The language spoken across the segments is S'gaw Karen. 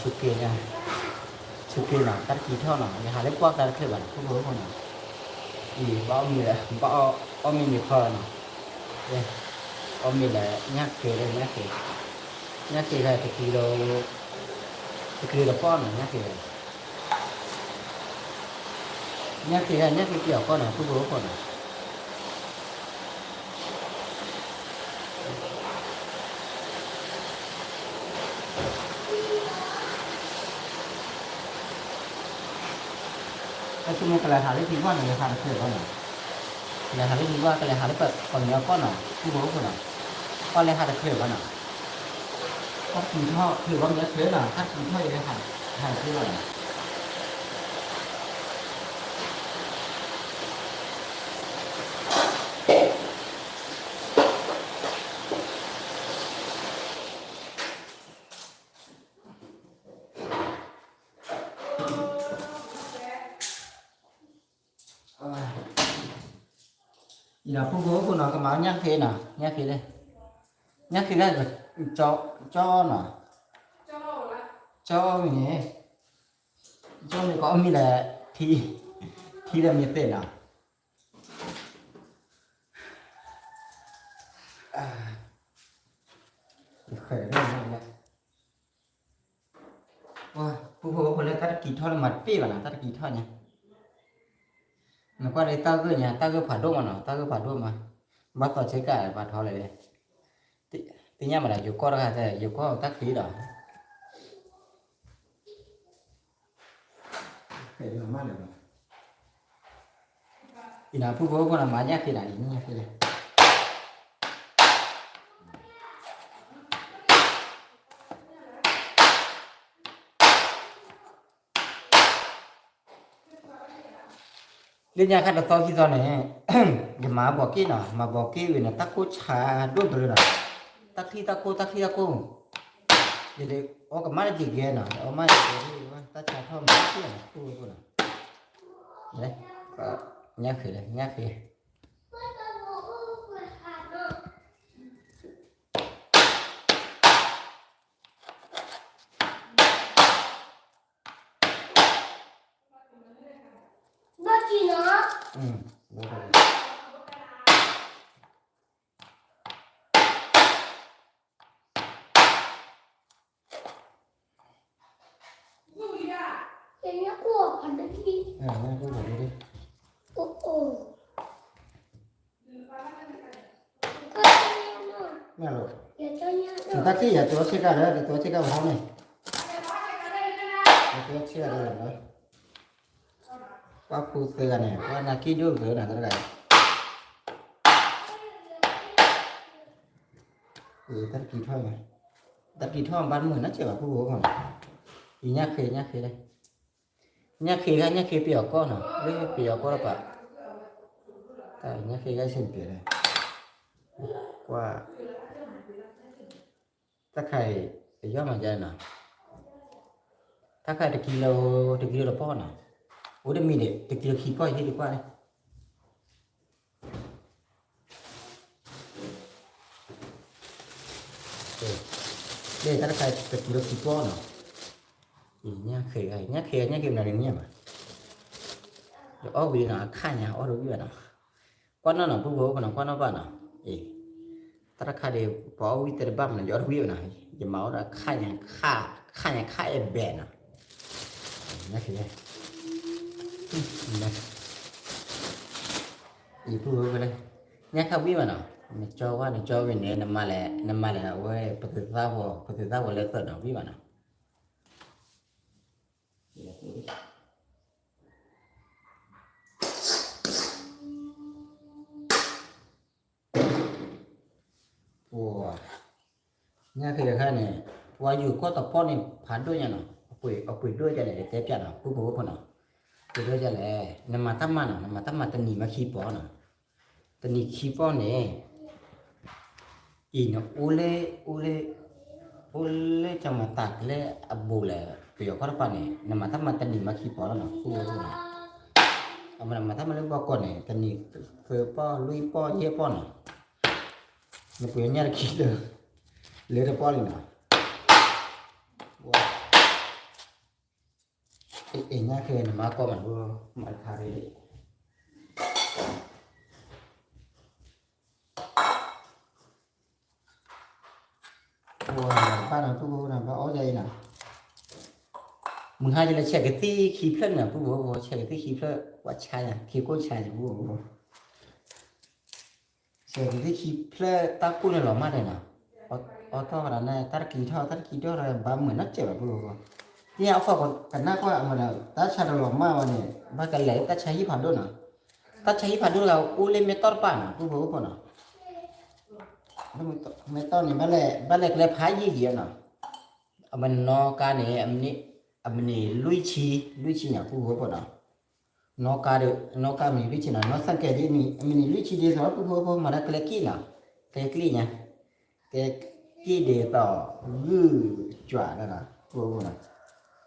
ဆူက့ၤ, ဆူက့ၤနီၤ, တၢ်တကံထီၣ်နီၤ, ယဟးလၢပှၢ်ကျါတချုးဘၣ်နီၤ, ဖိဖိဖိနီၤ, အံၤ ဘၣ်အီၣ်မ့ၤလၢ ဘၣ်အီၣ်မ့ၤန့ၣ်ဖီနီၤ, အီၣ်မ့ၤလၢညၣ်ဃ့လၢညၣ်ဃ့, ညၣ်ဃ့ဂၤတကံလိ, တကံလိတပီၢ်နီၤ, ညၣ်ဃ့ဂၤ ညၣ်ဃ့ဂၤ ညၣ်ဃ့ပယီၤကီၢ်နီၤ, ပုၢ်ဖိဝဲၢ်ဖိနီၤ. တၢ်ဆိကမိၣ်ကလဲၤဟးလၢဟံၣ်ဝၣ်နီၤ, လဲၤဟးတချုးဘၣ်နီၤ, လဲၤဟးလၢဟံၣ်ဝၣ် ကလဲၤဟးလၢပှၤကညီကီၢ်နီၤ, ပုၢ်ဖိဝဲၢ်ဖိနီၤ, ပှၤလဲၤဟးတချုးဘၣ်နီၤ, တၢ်တကံထီၣ်ချုးဘၣ်မ့ၢ်တချုးနီၤ, တၢ်တကံထီၣ်ယလဲၤဟး, ဟးတချုးဘၣ်နီၤ. အံၤနီၤ ပုၢ်ဖိဝဲၢ်ဖိနီၤ, ကမၤညၣ်ဃ့နီၤ, ညၣ်ဃ့လၢ, ညၣ်ဃ့လၢ, ကၠီနီၤ, ကၠီမ့ၢ်န့ၣ်, ကၠီမ့ၢ်ကအီၣ်မ့ၤလၢ, ထံ, ထံလၢမ့ၢ်သ့ၣ်နီၤ. ပုၢ်ဖိဝဲၢ်ဖိလၢတၢ်တကံထီၣ်လၢမၤတပ့ၢ်ဘၣ်နီၤ, တၢ်တကံထီၣ်ညါ, နကွၢ်ဒီးတၢ်ဂၢၢ်ညါ, တၢ်ဂၢၢ်ဖးဒိၣ်မးနီၤ, တၢ်ဂၢၢ်ဖးဒိၣ်မး, ဘၣ်သီဆ့ကၤပာ်ထီလၢ, သ့ၣ်ညါမးဒီး ယိၤကီၢ်တဂၤ, ယိၤကီၢ်တၢ်ချံဒီး အံၤနီၤ ပုၢ်ဖိဝဲၢ်ဖိနီၤ, မၤညၣ်ဃ့နီၤ, အံၤညၣ်ဃ့လၢ, လၢညါခါတသီခံသီန့ၣ်, ယမၤဘီးက့ၣ်နီၤ, မၤဘီးက့ၣ်ဝံၤန့ၣ် တၢ်ကိၢ်ဆါဒိၣ်တရၢနီၤ, တၢ်ချံတၢ်ကိၢ် တၢ်ချံတၢ်ကိၢ်, ယအီၣ်ကမၣ်တယံၤကဲနီၤ, ယအီၣ်မၣ်ယံၤကဲ, တၢ်ဆါထီၣ်မၤက့ၣ်နီၤ, ပုၢ်ဖိနီၤ, ညၣ်ဃ့လၢ ညၣ်ဃ့ ဘၣ်ကံနီၤ, တၢ်ခံယၤ တၢ်ဆ့ကၤလၢ တၢ်ဆ့ကၤပဟီန့ၣ်, တၢ်ဆ့ကၤလၢ, ပှၤဖိသၢဂၤန့ၣ် ပှၤနာ်က့ဒိၣ်ကတၢၢ်နၤတဂၤ, တၢ်တကံထီၣ်, တၢ်တကံထီၣ်ဘၣ်တမုာ်နီတစဲးဘၣ် ပုၢ်ဖိဝဲၢ်ဖိနီၤ, အံၤညၣ်ဃ့ ညၣ်ဃ့လၢ, ညၣ်ဃ့ဂၤ ညၣ်ဃ့ပယီၤကီၢ်နီၤ, လၢပယီၤကီၢ်တပၤ, တၢ်ညၣ်ဃ့ဂၤစ့ၢ်ကီး, ကွၢ်, တၢ်ခါအံၤ ပယီၤမၤဒ်နီၤ, တၢ်ခါတကံလိ, တကံလိတပီၢ်နီၤ, အိၣ်တမံၤန့ၣ် တကံလိခံပီၢ် ယဟ့ၣ်ဒုးကွၢ်န့ၣ် လၢတၢ်တခါတကံလိခံပီၢ်နီၤ, ညၣ်ဃ့, ညၣ်ဃ့, ညၣ်ဃ့မနုၤန့ၣ်မ့ၢ်ဘၣ်, ယအီၣ်ဝံၤနီၤ အခါညါအီၣ်တဝံၣ်ဘၣ်နီၤ, ကွၢ်နီၢ်နီၤ ပုၢ်ဖိဖိနီၤ ကွၢ်နီၢ်ဘၣ်နီၤ, အ့ တၢ်တခါဒီး ပှၤအီၣ်ဝံၣ်တဲတဘၣ်မနုၤ ယအီၣ်တဝံၣ်ဘၣ်နီၤ, ယမၤအီၣ်ဒီးခါညါ, ခါညါခါအဲၣ်ဘဲနီၤ, ညၣ်ဃ့, အံၤပုၢ်ဖိဖိလၢ, ညၣ်ခါဝံၣ်ဘၣ်နီၤ, နကၠီဝဲ နကၠီဝံၤန့ၣ် နမၤလဲၣ်, နမၤလဲၣ်အဝဲ ပသုးသၣ်ဝီၤ, ပသုးသၣ်ဝီၤလၢသၢနီၤ ဝံၣ်ဘၣ်နီၤ ပှၤ, ညၣ်ဃ့တခါန့ၣ်, ပှၤယိၤကီၢ်တပီၢ်န့ၣ် ဖးဒိၣ်ညါနီၤ, အပှ့ၤဒိၣ်ဒ်လဲၣ် တဲပျးနီၤ ပုၢ်ဖိဖိနီၤ, ပှ့ၤဒိၣ်ဒ်လဲၣ်, နမၤတၢ်မၤနီၤ နမၤတၢ်မၤတနံၤမးခံပီၢ်နီၤ, တနံၤခံပီၢ်န့ၣ် အံၤနအိၣ်လၢ, အိၣ်လၢ, အိၣ်လၢကမၤတၢ်လၢအဘူးလဲၣ် ပယီၤကီၢ်တပၤန့ၣ် နမၤတၢ်မၤတနံၤမးခံပီၢ်လီၤနီၤ ပုၢ်ဖိဖိနီၤ, အမၤတၢ်မၤလၢဘီကီးန့ၣ် တနံၤသၢပီၢ်လွံၢ်ပီၢ်ယဲၢ်ပီၢ်နီၤ, နပှ့ၤညၣ်တခံလၢ, လၢတပီၢ်လံနီၤ, ပှၤ အ့ၣ် ညၣ်ခဲန့ၣ် မၤကီမး မၤတခါရ့ၣ် ပှၤဘၣ်နီၤ ပုၢ်ဖိနီၤ ဘၣ်အီၣ်ဒ်အံၤနီၤ, မုၢ်ဟါယလဲၤဆဲးကသံၣ်ခံဖျၢၣ်န့ၣ် ပုၢ်ဖိဖိ ဆဲးကသံၣ်ခံဖျၢၣ် ပှၤဆါယၤ ခံကိၢ်ဆါယၤ ပုၢ်ဖိဖိ ဆဲးကသံၣ်ခံဖျၢၣ် တၢ်ကိၢ်န့ၣ်လီၤမၢ်ဒဲးနီၤ, အီၣ်ထီၣ်ဝဲဒၣ်န့ၣ် တၢ်တကံထီၣ် တၢ်တကံထီၣ်ဒီး ဘၣ်မုာ်နီတစဲးဘၣ် ပုၢ်ဖိဖိ, သ့ၣ်ညါအီၣ်ဖီၣ်ကနၣ်ကွၢ်အမ့ၢ်ဒီး တၢ်ဆါတလီၤမၢ်ဝဲန့ၣ် ဘၣ်ကလဲၤတၢ်ဆါဟံၣ်ဖးဒိၣ်နီၤ, တၢ်ဆါဟံၣ်ဖးဒိၣ်တဂၤ အိၣ်လၢမဲၢ်တီၢ်တပၣ်နီၤ ပုၢ်ဖိဖိနီၤ မဲၢ်တီၢ်န့ၣ် ဘၣ်လဲၤကျဲဖးယံာ်ယံာ်နီၤ, အမ့ၢ်နီၢ်ကါန့ၣ် အမ့ၢ်န့ၢ်လွံၢ်ဆံ လွံၢ်ဆံန့ၣ် ပုၢ်ဖိဖိနီၤ, နီၢ်ကါဒီး နီၢ်ကါမ့ၢ်လွံၢ်ဆံနီၤ နီၢ်ဆၣ်ကဲဒ် အမ့ၢ်န့ၢ်လွံၢ်ဆံဒ်သိး ပုၢ်ဖိဖိ မၤဒၣ်ကျဲကံၣ်နီၤ, ကျဲကံၣ်ညါ, ကျဲကံၣ်ဒ်သိး ဂုၢ်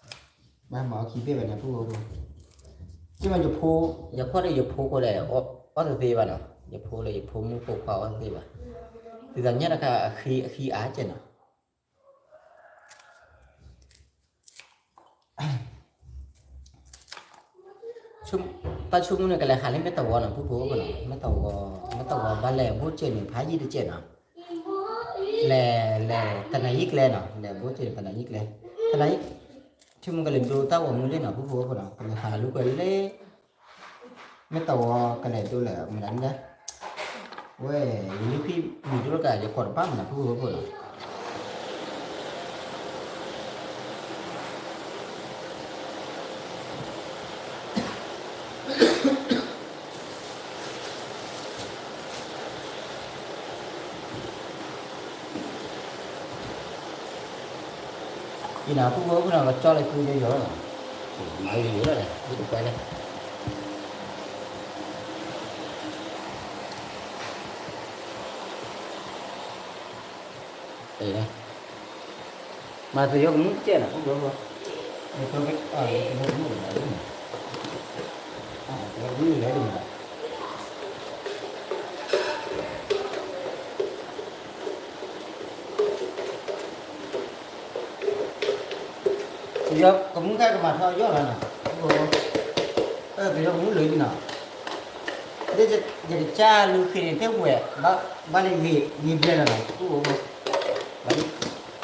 ကွၢ်လီၤနီၤ ပုၢ်ဖိဖိနီၤ, ဘၣ်မၤအီၣ်ခံဘ့ၣ်ဘၣ်န့ၣ် ပုၢ်ဖိဖိ, ကမ့ၢ်ယဖိ, ယဖီၣ်ဒီးယဖိကိးဂၤဒဲး အီၣ်တသ့ဘၣ်နီၤ, ယဖိလၢယဖိမုၣ်ဖိခွါအီၣ်တသ့ဘၣ်, ဒ်သိးညၣ်တခါ အဃံ အဃံအါကဲနီၤ တၢ်ဆိကမိၣ်န့ၣ် ကလဲၤဟးလၢမဲၢ်တဝီနီၤ ပုၢ်ဖိဖိနီၤ, မဲၢ်တဝီ, မဲၢ်တဝီ ဘၣ်လဲၤဘိၣ်စဲးန့ၣ် ဖးယံာ်တစဲးနီၤ, လဲၤ လဲၤတနၤယံာ်ကျဲနီၤ, လဲၤဘိၣ်စဲးန့ၣ် တနၤယံာ်ကျဲ, တနၤယံာ်, ဆိကမိၣ်ကလဲၤဒိတၢ်ဂီၤမူလံနီၤ ပုၢ်ဖိဖိနီၤ, ကလဲၤဟးလၢကွဲလၢ မဲၢ်တဝီ ကလဲၤဒိလၢမနုၤလဲၣ်, ဝဲ ယလံဖံမံၤဒိတကး ယကိးတဘၣ်မနုၤ ပုၢ်ဖိဖိနီၤ အံၤနီၤ ပုၢ်ဖိဖိနီၤ ကကၠီလၢကုယိယိလီၤ, မၤယိယိလီၤ, ဒ်တကွဲလဲၣ် မၤသယီကမူၣ်တကဲနီၤ ပုၢ်ဖိဖိ, မုၢ်လဲၤဒ်မး, မုၢ်လဲၤဒ်မး, သယီကမူၣ်ခဲကမၤထီၣ်ယီၢ်လီၤနီၤ, သယီကမူၣ်လၢဒ်နီၤ, ယကစၢ်လူၤဃ့န့ၣ် တဝဲၢ်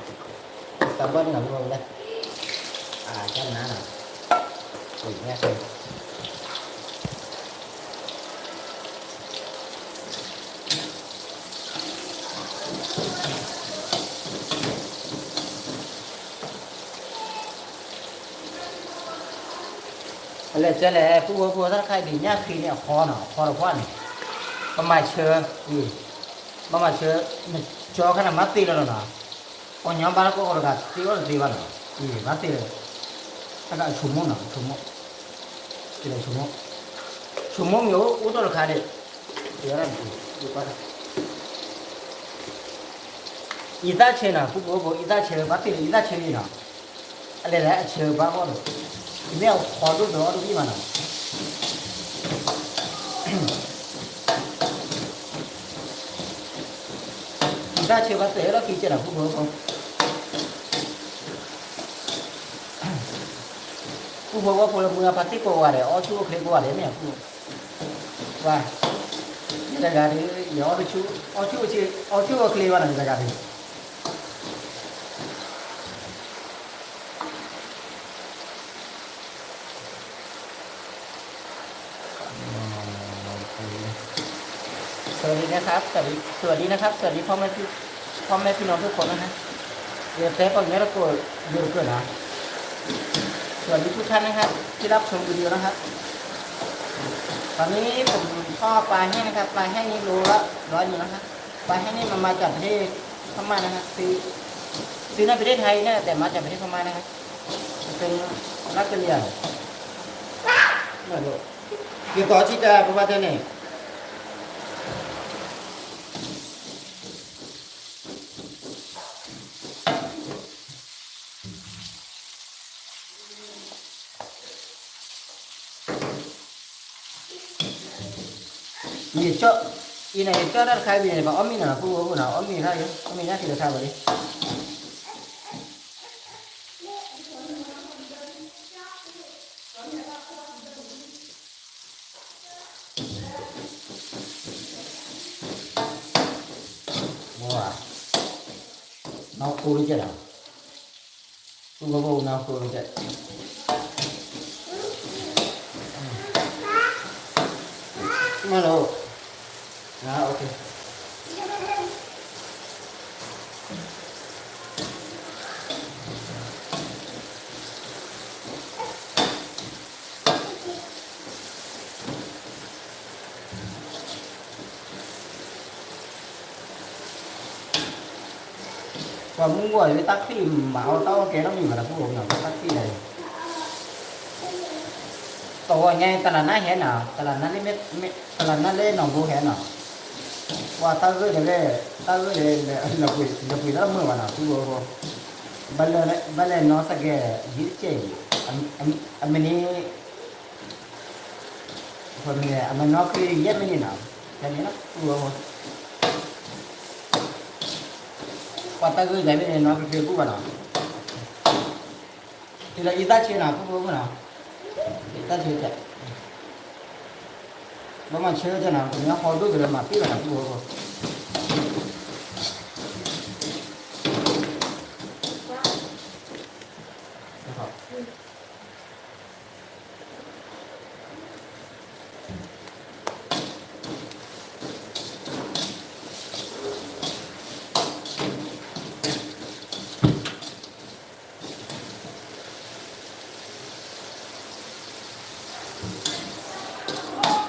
ဘၣ်လၢဂ့ၤဘျဲၣ်လီၤနီၤ, ပုၢ်ဖိဖိ, ဘၣ်လံ သးဘီၣ်န့ၣ်နီၤ ပုၢ်ဖိဖိ, အကနၤနီၤ, အလဲၤကဲလဲၣ် ပုၢ်ဖိဖိ တၢ်တခါအံၤဒ်ညၣ်ဃ့န့ၣ် အဃီနီၤ အဃီတကွၢ်န့ၣ်, ပမၤဆၢ, အံၤ, ပမၤဆၢ, နကၠီခါန့ၣ် မၤသ့လီၤနီၤ, ပှၤညီဘၣ်လၢကီၢ်တဂၤသ့အီၣ်တသ့ဘၣ်နီၤ, အံၤ မၤသ့လီၤ, တၢ်တခါအဆိကမိၣ်နီၤ ဆိကမိၣ်, ဆိကမိၣ်, ဆိကမိၣ်မ့ၢ်အိၣ်အိၣ်ဒီးတခါဒံး, အံၤသၣ်ဆၢနီၤ ပုၢ်ဖိဖိ အံၤသၣ်ဆၢဘၣ်သ့ၣ်လၢအံၤသၣ်ဆၢလံနီၤ, အလဲၤလၢအဆၢဘၣ်ဂီၢ်ဒီး, မ့ၢ်အဃီဒိၣ်ဒီးအီၣ်တဘၣ်ဘၣ်နီၤ, အံၤသၣ်ဆၢဘၣ်သ့ၣ်လၢခံကဲနီၤ ပုၢ်ဖိဖိ ပုၢ်ဖိဖိလၢမုၢ်အဖါတံၢ်ကိးဂၤဒဲး အီၣ်ဆူၣ်အိၣ်ချ့ကိးဂၤဒဲးမ့ၢ်အပူၤ, ပှၤ, ယတဂၤဒီး ယအီၣ်ဆူၣ်, အီၣ်ဆူၣ်အိၣ်ချ့ဘၣ်နီၤ ယတဂၤဒီး สวัสดีนะครับ สวัสดี สวัสดีนะครับ สวัสดีพ่อแม่พี่ พ่อแม่พี่น้องทุกคนนะฮะ เดี๋ยวแป๊บนึงนะ กด หยุดก่อนนะ สวัสดีทุกท่านนะครับ ที่รับชมวิดีโอนะครับ ตอนนี้ผมทอดปลาแห้งนะครับ ปลาแห้งนี่โลละร้อยหนึ่งนะครับ ปลาแห้งนี่มันมาจากประเทศพม่านะครับ ซื้อ ซื้อในประเทศไทยนะ แต่มาจากประเทศพม่านะครับ มันเป็นรัสเซีย นั่นลูก เดี๋ยวต่อที่จะประมาณเท่าไหร่ ယကၠီၣ်, အံၤန့ၣ် ယကၠီၣ်တၢ်တခါအံၤန့ၣ် ပှၤအီၣ်မ့ၤနီၤ ပုၢ်ဖိဖိနီၤ အီၣ်မ့ၤတခါအံၤ အီၣ်မ့ၤညၣ်ခံတခါဝဲလံ. ကိၢ်လၢကဲဒီး, သူဝဲဖိနၤကိၢ်လၢကဲ, မ့ၢ်လီၤ, ပှၤမူဂီၢ်လၢတၢ်ချံၣ်မၤအီၣ်တၢ်အီၣ်ကဲထီၣ်မံၤဘၣ်ဒီး ပူဖိနီၤ တၢ်ချံၣ်ဒီး, တဂီၤညါတလးနၢ်ဟဲနီၤ တလးနၢ်လၢမ့ၢ်, တလးနၢ်လၢနီၢ်ဘိဟဲနီၤ, ပှၤတၢ်ဂ့ၢ်ဒီး, တၢ်ဂ့ၢ်ဒီး, လၢပှ့ၤတၢ်မုာ်ဘၣ်နီၤ ပူဖိ, ဘၣ်လဲၤနီၢ်စကဲး, ဒ်တကဲအံၤ, အမ့ၢ်န့ၣ် အမ့ၢ်နီၢ်ချံယဲၢ်မံးနံးနီၤ, တၢ်န့ၣ်လီၤ ပူဖိ, ပှၤတၢ်ဂ့ၢ်ယဲၢ်မံးနံးနီၤ ပဖျ့ပူဘၣ်နီၤ, တုၤလၢအံသၣ်ဆၢနီၤ ပူဖိနီၤ, အံသၣ်ဆၢကဲ, ဘၣ်မၤဆၢကဲနီၤ ပမ့ၢ်ဟီဒိၣ်ကလဲၤမၤပ့ၢ်ဘၣ်နီၤ ပူဖိ အံၤကၠ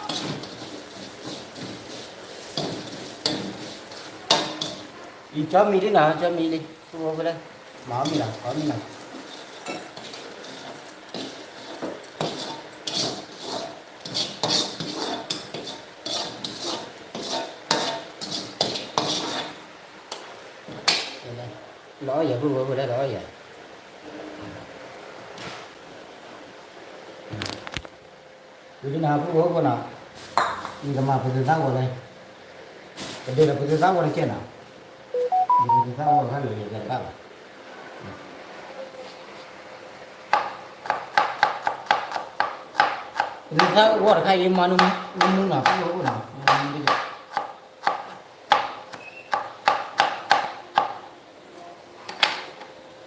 ီမံၤလံနီၤ ကၠီမံၤလံ ပူဖိလၢ, မၤအီၣ်မံၤလီၤ အီၣ်မံၤလီၤ လီၤအီၣ်ယၤ ပူဖိလၢလီၤအီၣ်ယၤ, ဝံၤလံနီၤ ပူဖိနီၤ, ယကမၤပသ့သၣ်ဂီၤလၢ, ကဒုးလၢပသ့သၣ်ဂီၤတကဲနီၤ, ပသ့သၣ်ဂီၤတခါလၢယကဲတဘၣ်ဘၣ်, ပသ့သၣ်ဂီၤတခါအံၤမၤနမူနီၤ ပူဖိနီၤ,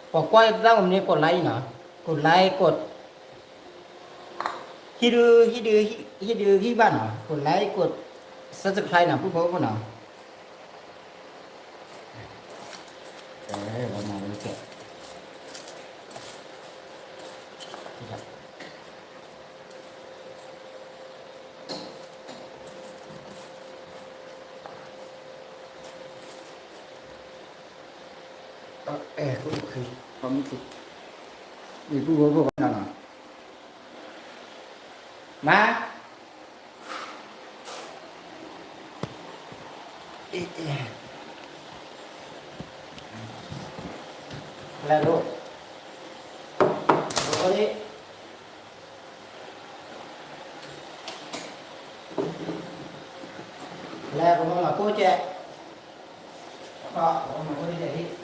ပှၤကွၢ်ယသၣ်ဂီၤမ့ၢ်န့ၣ် ကိးlikeနီၤ, ကိးlike ကိး ဟံးဒု, ဟံးဒု, ဟံးဒုဟံးဘၣ်နီၤ, ကိးlike ကိး subscribe နီၤ ပူဖိပူဖိနီၤ, အဲ ဝဲမၤဝဲကဲ အဲ ပူဖိ, ပူဖိ, မါ, လဲၤဒိ, လဲၤပမၤကိၢ်ကဲ, ပမၤကိၢ်ကဲ,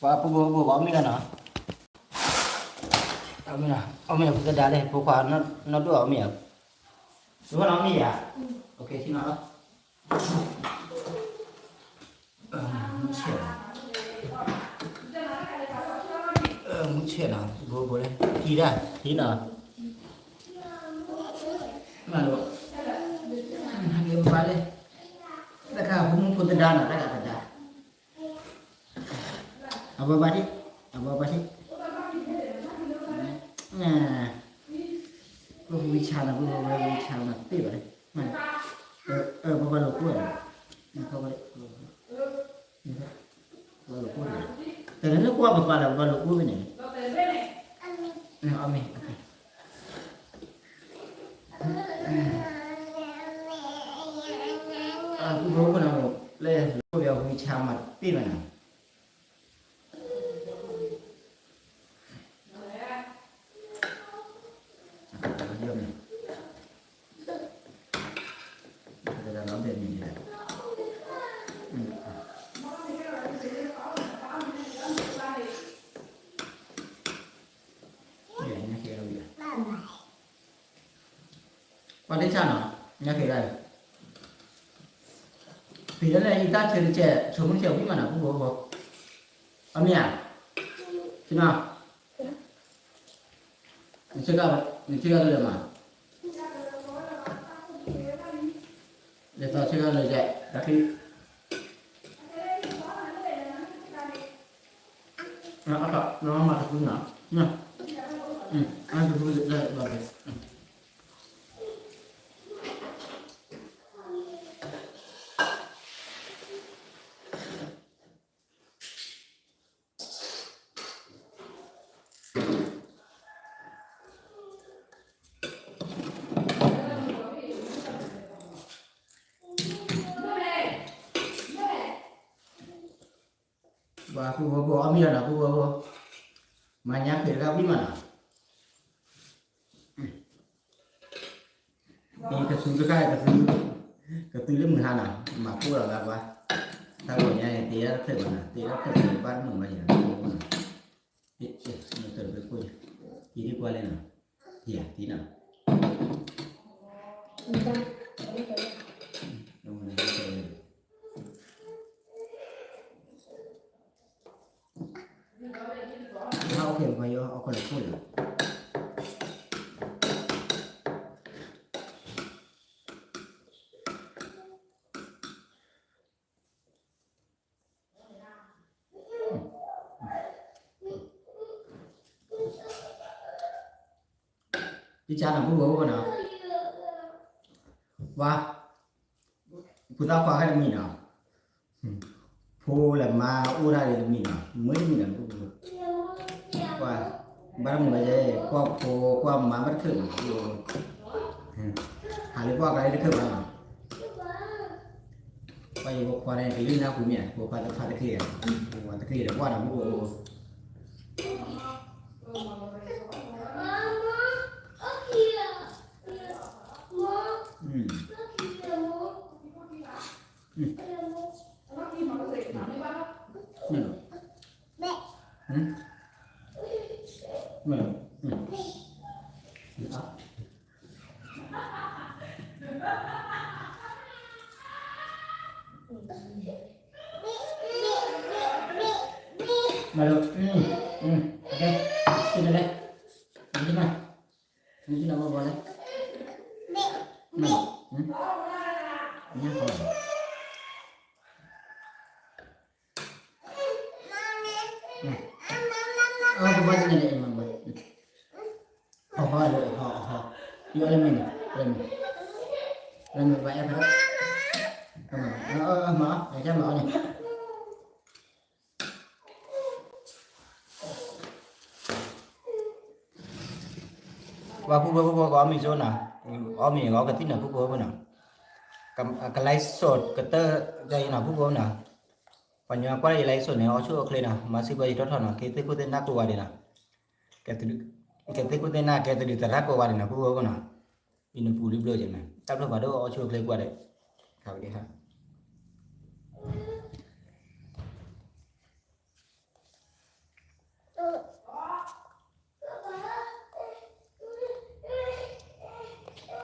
ပှၤပူဖိပူဖိ အီၣ်မ့ၤလီၤနီၤ. အီၣ်မ့ၢ်ဖိသဒါလဲၣ်, ဖိခွါနီၢ်ဒိၣ်အီၣ်မ့ၢ်ဧါ, ဒိၣ်နီၢ်မ့ၢ်ဧါ, မုၢ်ဆ့ၣ်နီၤ, ဘိဘိလဲၣ်, ထံဒၣ်, ထံနီၤ, မၤလိ, ဟဲက့ၤပပၢ်လဲၣ်, တၢ်ခါဖိမုၣ်ဖိသဒါနီၤ, တၢ်ခါသဒါ အဘၣ်ဘၣ်ဒံး, အဘၣ်ဘၣ်ဒံး, ပဝံဆါနီၤ, ပဝံဆါနီၤ, ပဝံဆါနီၤ, တ့ၢ်ဘၣ်, ပဘၣ်လိာ်ကွဲ, ပဘၣ်လိာ်ကွဲ, တၢ်လၢကွၢ်ပပၢ်လၢပဘၣ်လိာ်ကွဲဖဲန့ၣ်, အမ့ၢ် အပူၤဖိနီၤ, လၢယိၣ်ဒီးဝံဆါမၤတ့ၢ်ဘၣ်နီၤ, ယိၣ်မ့ၢ်, တၢ်လီၤဘဲမံၤဒ်လဲၣ်, ညါက့ၤလီၤဝံၤ, ပှၤတဆၣ်နီၤ, ညါက့ၤလီၤ, ဖံးလၢန့ၣ် ယတၢ်ဆၢတကဲး ဆိမိၣ်ဆဲးဝံၤမးနီၤ ပူဖိဖိ, အမ့ၢ်ဧါ, ဖံးနီၤ, နဆၢကတီၢ်လၢမး, ယသီဆၢကတီၢ်လၢယဲ, တၢ်ခံ အမၤတဖုနီၤ, အတဖုလၢဘၣ်, ပှၤပူဖိဖိ အီၣ်မ့ၢ်လီၤနီၤ ပူဖိဖိ, မၤညါဖံးတခါဝံၤမးနီၤ, ကသူတခါ ကသူ, ကသူလၢမုၢ်ဟါနီၤ မၤဖိလီၤလၢပှၤ, တၢ်ဂီၤညါန့ၣ် တ့ဒၣ်တဖျၢၣ်ဘၣ်နီၤ တ့ဒၣ်တဖျၢၣ်ဘၣ် ဘၣ်တမုာ်ဘၣ်ယံၤနီၤ ပူဖိဖိနီၤ, တ့, တ့ဒ်ကွၢ်လဲၣ်နီၤ, ယၤ တ့နီၤ ဟါ အိၣ်ခဲ ပှၤယီၤ အီၣ်ခီလၢခိၣ်လီၤ. ယကၢ်နီၤ ပူဖိဖိနီၤ, ဝါ, ဖိသၣ်ခွါခဲတမံၤနီၤ, ဖိလၢမါအိၣ်ဒၣ်ဒ်တမံၤနီၤ, မ့ၢ်တမံၤနီၤ, ပူဖိ, ကွၢ်, ဘၣ်တမုာ်ဘၣ်ယဲ, ကွၢ်ဖိကွၢ်မါဘၣ်တချုးနီၤ, ဟးလၢကွၢ်ကျါလၢတချုးဘၣ်နီၤ, ကွၢ်ယဖိခွါန့ၣ် ကလုၢ်နၢ်ပူၤမ့ၢ်ဧါ, ဖိခွါတဖၣ်တက့ၢ်ဧါ, ဖိခွါတက့ၢ်ဒီးကွၢ်နီၤ ပူဖိ မၤလိ, ကဲ, စံၣ်တဲၤတဲ, နစံၣ်နၤ, နစံၣ်နၤဘီဘီလဲၣ်, မၤလိ, ညါဟီ, အဘီဘီစံၣ်နၤလဲၣ်, မၤဘီ, အဟီလၢအဟီအဟီ, ယအီၣ်လၢမ့ၢ်န့ၣ်, လၢမ့ၢ်, လၢမ့ၢ်ဘၣ်အဲၣ်ဖဲ, မၤ, မၤ, မၤအီၣ်န့ၣ် ပှၤပူဖိဖိ ကအီၣ်မ့ၤစိနီၤ, အီၣ်မ့ၤအီကသံၣ်နီၤ ပူဖိဖိနီၤ, က live show ကတၢၢ်ယအံၤနီၤ ပူဖိဖိနီၤ, ပှၤညီကွၢ်လၢယ live show န့ၣ် အီၣ်ဆူၣ်အီၣ်ချ့နီၤ, မၤစံးဘၣ်ယတီၢ်ထီၣ်နီၤ, ကဲသ့ၣ်ခိၣ်သ့ၣ်နၢ်ကိးဂၤဒဲးနီၤ, ကဲသ့ၣ်ခိၣ်သ့ၣ်နၢ် ကဲသဒုးသရၣ်ကိးဂၤဒဲးနီၤ ပူဖိဖိနီၤ, ယနပူၤလံဘျီကဲနီၤ, တၢ်ဖျၢၣ်ပှၤဒိၣ်အီၣ်ဆူၣ်အီၣ်ချ့ကွၢ်ဒီး, ခါဝဲဒၣ်